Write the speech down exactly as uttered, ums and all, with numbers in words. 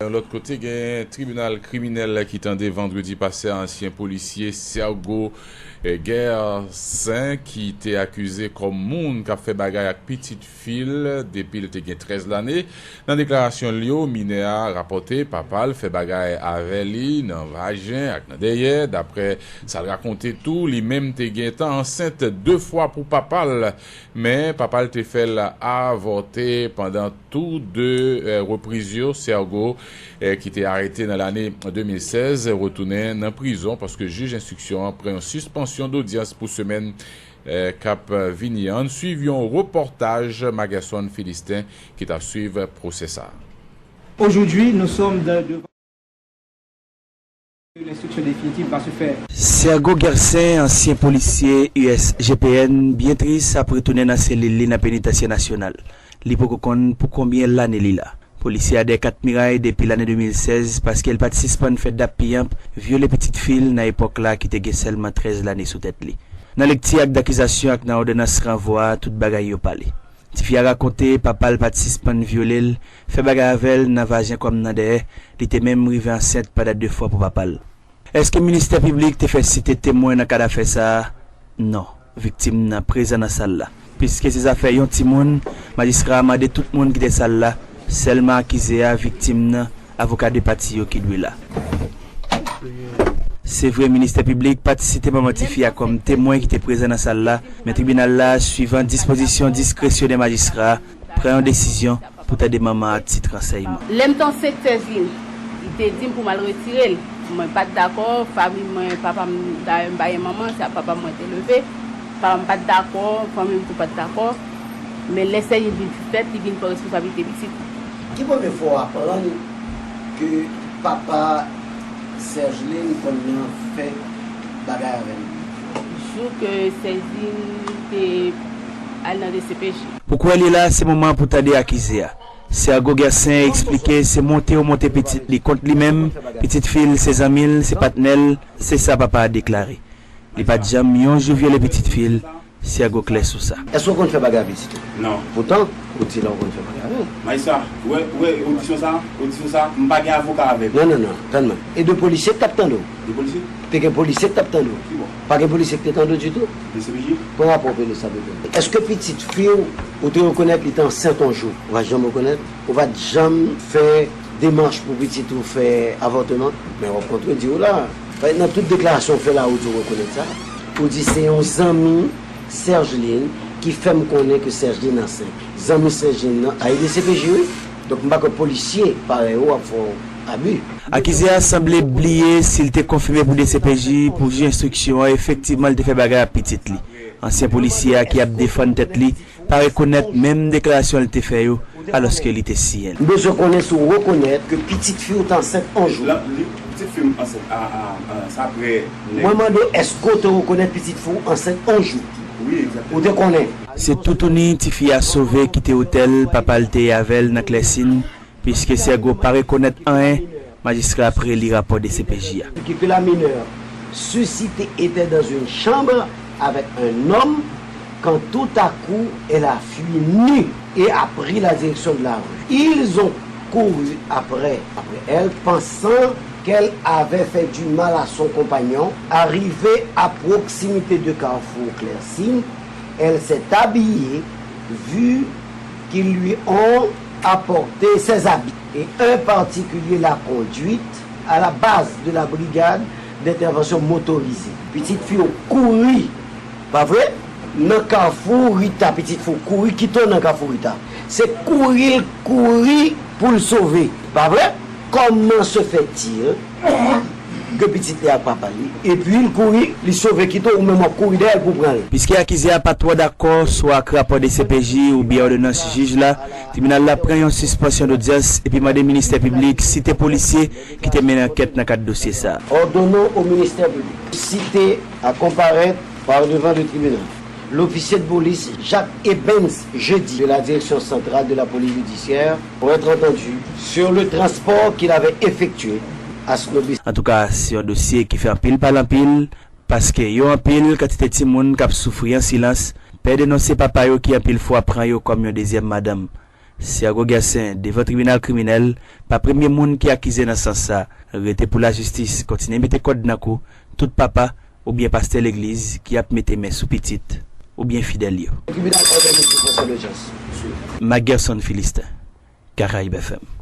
Yon lòt kote, gen tribinal kriminèl ki tande vandredi pase a ansyen polisye Sergo, eh, Gersin, ki te akize kòm moun k ap fè bagay ak pitit fi l depi l te gen trèz lane. Nan deklarasyon l yo, minè a rapòte papa l fè bagay avè li nan vajen ak nan dèyè, daprè sa l rakonte tou, li menm te gentan ansent de fwa pou papa l, men papa l te fè l avòte pandan tou de, eh, repriz yo. Sergo, eh, ki te arete nan lane de mil sèz, retounen nan prizon paske jij enstriksyon an pran yon sispansyon dodyans pou semèn, eh, k ap vini an. Ann swiv yon repòtaj Magerson Philistin ki t ap swiv pwosè sa a. Aujourd'hui, nous sommes de- devant. L'instruction définitive va se faire. Sergo Gersin, ansyen polisye U S G P N, byen tris ap retounen nan selil li nan penitansye nasyonal. Li poko konn pou konbyen lane li la. Polisye a dèyè kat miray depi lane de mil sèz paske l pa t sispann fè dap piyanp, vyole pitit fi l nan epòk la ki te gen sèlman trèz lane sou tèt li. Nan lekti ak dakizasyon ak nan òdonans ranvwa a, tout bagay yo pale. Tifi a rakonte papa l pa t sispann vyole l, fè bagay avè l nan vajen kòm nan dèyè, li te menm rive ansent pandan de fwa pou papa l. Èske ministè piblik te fè site temwen nan kad afè sa a? Non. Viktim nan prezan nan sal la. Piske se zafè yon timoun, majistra a mande tout moun kite sal la, sèlman akize a, viktim nan, avoka de pati yo ki dwe la. Se vre, ministè piblik pa t site manman tifi a kòm temwen ki te prezan nan sal la, men tribinal la, swivan dispozisyon diskresyonè majistra a, pran yon desizyon pou tande manman a ak tit ransèyman. Lè m t ansent sèz li, li te di m pou m al retire l. Mwen pa t dakò, fanmi mwen, papa m, dayè m pa gen manman, se ak papa m mwen te leve. Papa m pa t dakò, fanmi m tou pa t dakò. Men lè sèz li vin fèt, li vin pran responsablite pitit. Ki premye fwa w aprann ke papa Sergeline konn nan fè bagay avè l? Jou ke Sergeline te al nan D C P J. Pou kwè li la, se moman pou tande akize a. Sergo Gersin eksplike se monte yo monte pitit li kont li menm, pitit fi l, se zanmi l, se patnè l, se sa papa a deklare. Li pa t janm yon jou vyole pitit fi l, Sergo klè sou sa. Èske w konn fè bagay avè pitit ou? Non. Poutan, ou di la w konn fè bagay avè l. Majistra, ou wè, ou wè odisyon sa, odisyon sa, m pa gen avoka avè l. Non, non, non, tann mwen. E de polisye k t ap tande w? De polisye? Te gen polisye k t ap tande w? Ki bò? Pa gen polisye k te tande w ditou? De C P J? Pran rapò w, P D, sa, P D. Èske pitit fi w, ou te rekonèt li te ansent yon jou? Ou pa t janm rekonèt? Ou pa t janm fè demach pou pitit ou fè avòtman? Men w ap kontredi w la. Nan tout deklarasyon w fè la, ou di w rekonèt sa. Ou di se yon zanmi Sergeline ki fè m konnen ke Sergeline ansent. Zanmi Sergeline nan, a, e de C P J, wi. Donk, m pa kwè polisye parèy ou ap fè w abi. Akize a sanble bliye si l te konfime pou D C P J, pou jij enstriksyon an, efektivman, l te fè bagay ak pitit li. Ansyen polisye a ki ap defann tèt li pa rekonèt menm deklarasyon l te fè yo, alòske li te siyen l. M bezwen konnen si w rekonèt ke pitit fi w te ansent yon jou. La, li, pitit fi m ansent, a, a, a, sa apre nèg. Mwen mande w, èske w te rekonèt pitit fi w ansent yon jou? Wi, egzakteman. Ou te konnen? Se toutouni tifi a sove kite otèl papa l te ye avè l nan Klèsin, piske Sergo pa rekonèt anyen, majistra a preli rapò D C P J a. Que la mineure, ceci était dans une chambre avec un homme quand tout à coup elle a fui nue et a pris la direction de la rue. Ils ont couru après, après elle, pensant qu'elle avait fait du mal à son compagnon. Arrivée à proximité de carrefour Clercine, elle s'est habillée, vu qu'ils lui ont apporté ses habits et un particulier l'a conduite à la base de la brigade d'intervention motorisée. Pitit fi w kouri, pa vre? Nan kafou Rita, pitit fi w kouri, kite w nan kafou Rita. Se kouri l kouri pou l sove, pa vre? Comment se fait-il ke pitit li ak papa li, epi l kouri, li sove kite w, ou menm w ap kouri dèyè l pou w pran l. Piske akize a pa twò dakò swa ak rapò D C P J oubyen òdonans jij la, tribinal la pran yon sispansyon dodyans epi mande ministè piblik site polisye ki te mennen ankèt nan kad dosye sa a. Ordonnons au ministère public, cité à comparaître par devant le tribunal, l'officier de police Jacques Ebens Jeudi de la Direction Centrale de la Police Judiciaire pour être entendu sur le transport qu'il avait effectué à Snobis. Antouka, se yon dosye ki fè anpil pale anpil, paske yo anpil kantite timoun k ap soufri an silans, pè denonse papa yo ki anpil fwa pran yo kòm yon dezyèm madanm. Sergo Guercin devan tribinal kriminèl pa premye moun ki akize nan sans sa. Rete pou lajistis kontinye mete kòd nan kou tout papa oubyen pastè legliz ki ap mete men sou pitit oubyen fidèl yo. Tribinal òganize pwosè lojans. Mac Gerson Philistin, Caraïbes F M.